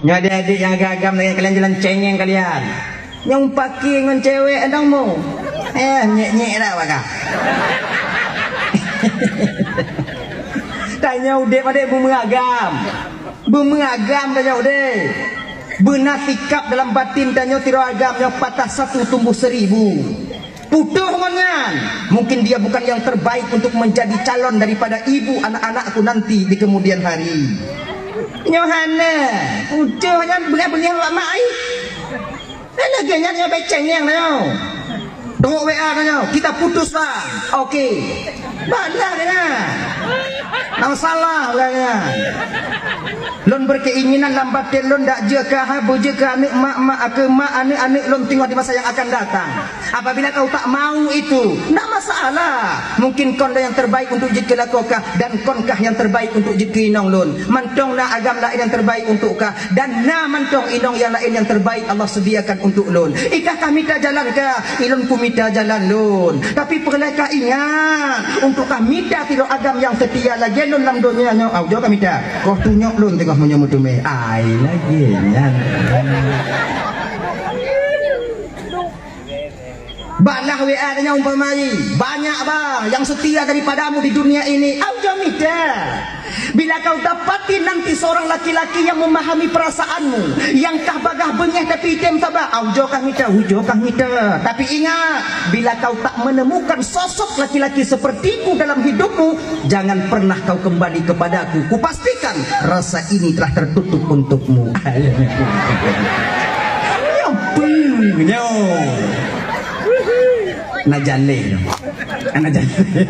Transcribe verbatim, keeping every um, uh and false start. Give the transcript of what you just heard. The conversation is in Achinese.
Nyoe adék-adék nyang agam-agam lagèe kalian jalan cengeng kalian. Nyang paké ngon cewek adong mo. Eh, nyek-nyek dah baka. Tanyoe udép adék beumeuragam. Beumeuragam tanyoe udép. Beuna sikap dalam batin tanyoe sidroe agam nyoe patah satu tumbuh seribu. Putôh ngon nyan, mungkin dia bukan yang terbaik untuk menjadi calon daripada ibu anak-anakku nanti di kemudian hari. Nyoe hana, putôh nyan beungéh-beungéh bak mak ai. Kan lagèe nyan nyoe beceng nyang nyoe. Tengok W A nyoe, kita putus lah. Oke. Balah dengan. Nang salah orang nyan. Lôn berkeinginan lam batin lôn dak jeuet keu ha, beujeuet keu aneuk mak, mak keu mak, aneuk-aneuk lôn teungoh di masa yang akan datang. Apabila kau tak mau itu, ndak masalah. Mungkin kon yang terbaik untuk jeuet keu lakoe kah dan kon kah yang terbaik untuk jeuet keu inong lôn. Mantong na agam laén yang terbaik untuk kah dan na mantong inong yang laén yang terbaik Allah sediakan untuk lôn. Ikah kah mita jalan kah? Ilôn kumita jalan lôn. Tapi peureulèe kah ingat, untuk kah mita sidroe agam nyang seutia lagèe lôn lam donya nyoe. Au, jok kah mita. Koh tunyok lôn teungoh meunyoe meuteumé. Ai, lagèe nyan. Balah W A nyoe umpama jih. Banyak bang yang setia daripadamu di dunia ini. Au, jok mita. Bila kau dapati nanti seorang laki-laki yang memahami perasaanmu, yang kah bagah beungéh tapi item saba, au, jok kah mita, au, jok kah mita. Tapi ingat, bila kau tak menemukan sosok laki-laki sepertiku dalam hidupmu, jangan pernah kau kembali kepadaku. Kupastikan rasa ini telah tertutup untukmu. Nyoe peue nyoe? Na jaleh nyoe. Na jaleh.